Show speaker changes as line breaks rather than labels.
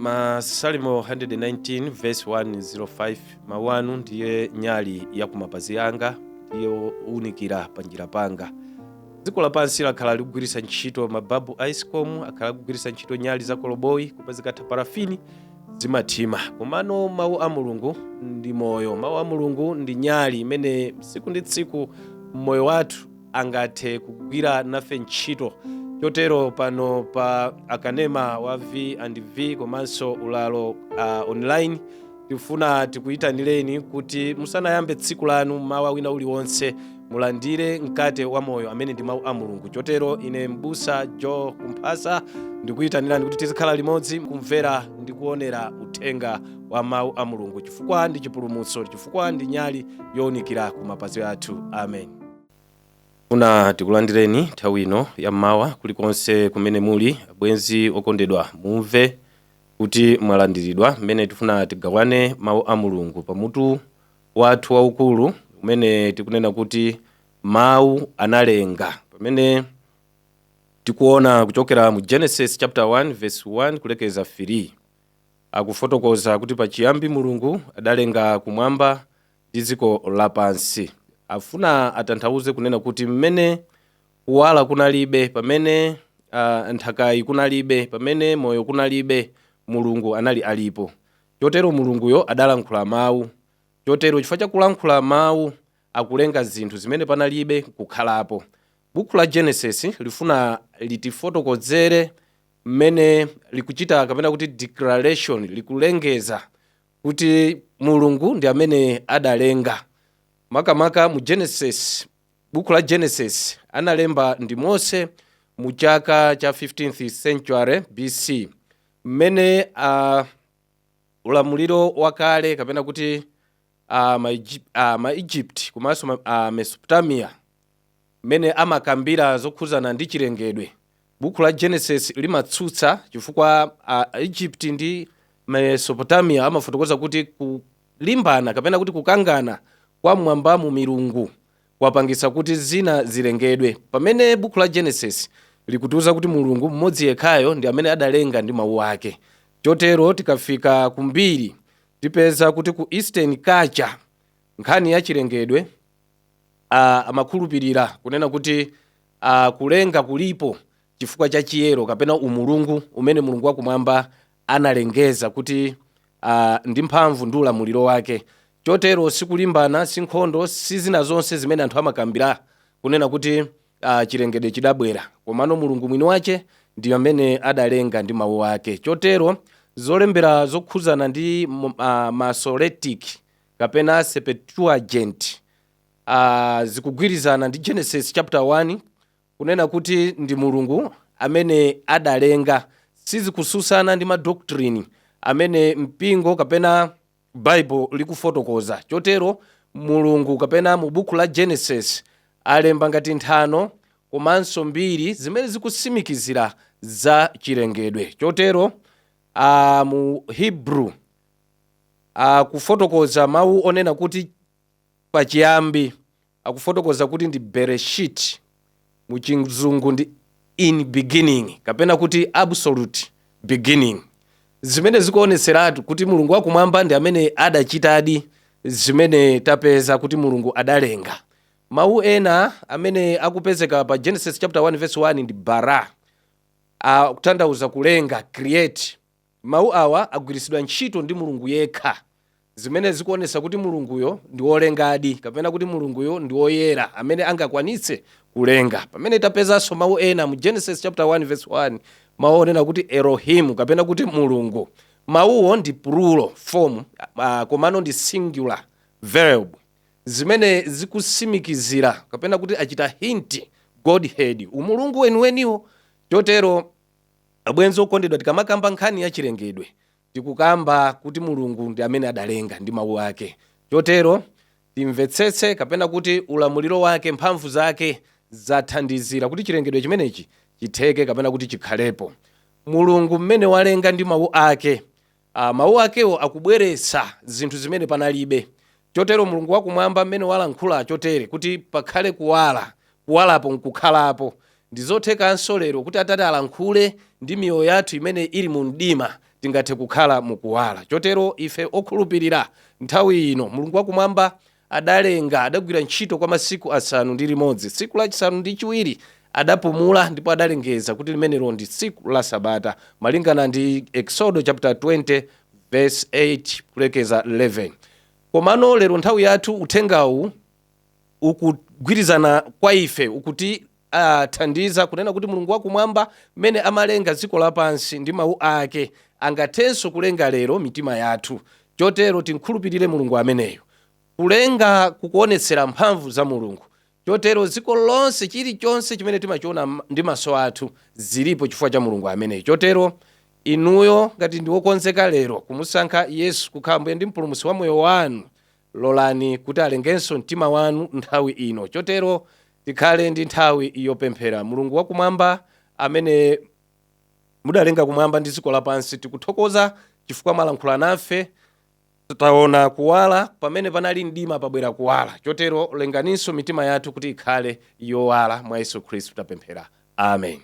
Masalimo 119 verse 105: "Mawu anu ndiye nyali ya kumapazi anga, ndiye unikira panjira panga." Dziko lapansi lakhala likugwiritsa ntchito mababu a ESCOM, akhala akugwiritsa ntchito nyali za koloboyi, koma zikatha parafini zimathima. Komano mawu a Mulungu ndi moyo. Mawu a Mulungu ndi nyali imene tsiku ndi tsiku mmoyo wathu angathe kugwira nafe ntchito. Chotero pano pa akanema wa V and V komanso ulalo online, tifuna tikuyitanireni kuti musanayambe tsiku lanu mawa wina uliwonse, mulandire mkate wa moyo amene ndi mawu a Mulungu. Chotero ine, Mbusa Joe Kumphasa, ndikuyitanirani kuti tizikhala limodzi kumvera ndi kuonera uthenga wa mawu a Mulungu, chifukwa ndi chipulumutso, chifukwa ndi nyali yowunikira ku mapazi athu. Amen. Funa tikulandireni nthawi ino yammawa kulikonse kumene muli, abwenzi okondedwa. Mumve kuti mwalandiridwa mmene tifuna tigawane mawu a Mulungu pamutu wathu waukulu umene tikunena kuti "Mawu analenga", pamene tikuona kuchokera mu Genesis chapter 1 verse 1 kulekeza 3. Akufotokoza kuti pachiyambi Mulungu adalenga kumwamba ndi dziko lapansi. Afuna atanthauze kunena kuti mmene kuwala kunalibe, pamene nthakayi kunalibe, pamene moyo kunalibe, Mulungu anali alipo. Chotero Mulunguyo adalankhula mawu. Chotero chifukwa chakulankhula mawu, akulenga zinthu zimene panalibe kukhalapo. Buku la Genesis lifuna litifotokozere mmene likuchita, kapena kuti declaration, likulengeza kuti Mulungu ndi amene adalenga. Makamaka mu Genesis, buku la Genesis analemba ndi Mose mu chaka cha 15th century BC, mmene ulamuliro wakale, kapena kuti ma Egypt komanso Mesopotamia, mmene amakambira zokhuzana ndi chilengedwe. Buku la Genesis limatsutsa, chifukwa Egypt ndi Mesopotamia amafotokoza kuti kulimbana, kapena kuti kukangana kwa mmwambamu milungu kwapangisa kuti zina zilengedwe, pamene buku la Genesis likutiuza kuti Mulungu mmodzi yekhayo ndi amene adalenga ndi mawu ake. Chotero tikafika kumbiri, tipeza kuti ku Eastern culture nkhani ya chilengedwe amakhulupirira kunena kuti kulenga kulipo chifukwa cha chiyero kapena umulungu umene Mulungu wakumwamba analengeza kuti ndi mphamvu ndi ulamuliro wake. Chotero sikulimbana, si nkhondo, si zina zonse zimene anthu amakambira kunena kuti chilengedwe chidabwera, komano Mulungu mwini wache ndi amene adalenga ndi mawu ake. Chotero zolembera zokhuzana ndi Masoretic kapena Septuagint zikugwirizana ndi Genesis chapter 1, kunena kuti ndi Mulungu amene adalenga. Sizikususana ndi madoctrine amene mpingo kapena Bible likufotokoza. Chotero Mulungu, kapena mu buku la Genesis, alemba ngati nthano komanso mbiri zimene zikusimikizira za chilengedwe. Chotero mu Hebrew akufotokoza mawu onena kuti pachiyambi, akufotokoza kuti ndi Bereshit. Mu Chizungu ndi "in beginning", kapena kuti "absolute beginning", zimene zikuonetseratu kuti Mulungu wakumwamba ndi amene adachitadi zimene tapeza kuti Mulungu adalenga. Mawu ena amene akupezeka pa Genesis chapter 1 verse 1 ndi bara, akutanthauza kulenga, create. Mawu awa agwiritsidwa ntchito ndi Mulungu yekha, zimene zikuonetsa kuti Mulunguyo ndi wolengadi, kapena kuti Mulunguyo ndi woyera amene angakwanitse kulenga. Pamene tapezanso mawu ena mu Genesis chapter 1 verse 1, mawu onena kuti Elohimu, kapena kuti Mulungu. Mawuwo ndi plural form, komano ndi singular verb, zimene zikusimikizira, kapena kuti achita hint Godhead, umulungu weniweniwo. Chotero abwenzi okondedwa, tikamakamba nkhani ya chilengedwe, tikukamba kuti Mulungu ndi amene adalenga ndi mawu ake. Chotero timvetsetse, kapena kuti ulamuliro wake, mphamvu zake zathandizira kuti chilengedwe chimenechi chitheke, kapena kuti chikhalepo. Mulungu mmene walenga ndi mawu ake, mawu akewo akubweretsa zinthu zimene panalibe. Chotero Mulungu wakumwamba mmene walankhula chotere kuti pakhale kuwala, kuwalapo nkukhalapo. Ndi zothekanso lero kuti Atate alankhule ndi miyoyo yathu imene ili mu mdima. Tingathe kukhala mukuwala. Chotero ife okhulupirira nthawi ino, Mulungu wakumwamba adalenga, adagwira ntchito kwa masiku 6. Tsiku lachisanu ndi chiwiri adapumula, ndipo adalengeza kuti limenelo ndi tsiku la sabata, malingana ndi Exodo chapter 20 verse 8 kulekeza 11. Komano lero nthawi yathu, uthengawu ukugwirizana kwa ife, ukuti athandiza kunena kuti Mulungu wakumwamba mmene amalenga dziko lapansi ndi mawu ake, angathenso kulenga lero mitima yathu. Chotero tinkhulupirire Mulungu ameneyo. Kulenga kukuonetsera mphamvu za Mulungu. Chotero dziko lonse, chilichonse chimene timachiona ndi maso athu, zilipo chifukwa cha Mulungu ameneyo. Chotero inuyo ngati ndi wokonzeka lero kumusankha Yesu kukhala Mbuye ndi Mpulumutsi wa moyo wanu, lolani kuti alengenso mtima wanu nthawi ino. Chotero tikhale ndi nthawi yopemphera. Mulungu wakumwamba amene mudalenga kumwamba ndi dziko lapansi, tikuthokoza chifukwa mwalankhula nafe. Taona kuwala pamene panali mdima, pabwera kuwala. Chotero lenganinso mitima yathu kuti ikhale yowala. Mwa Yesu Khristu tapemphera, amen.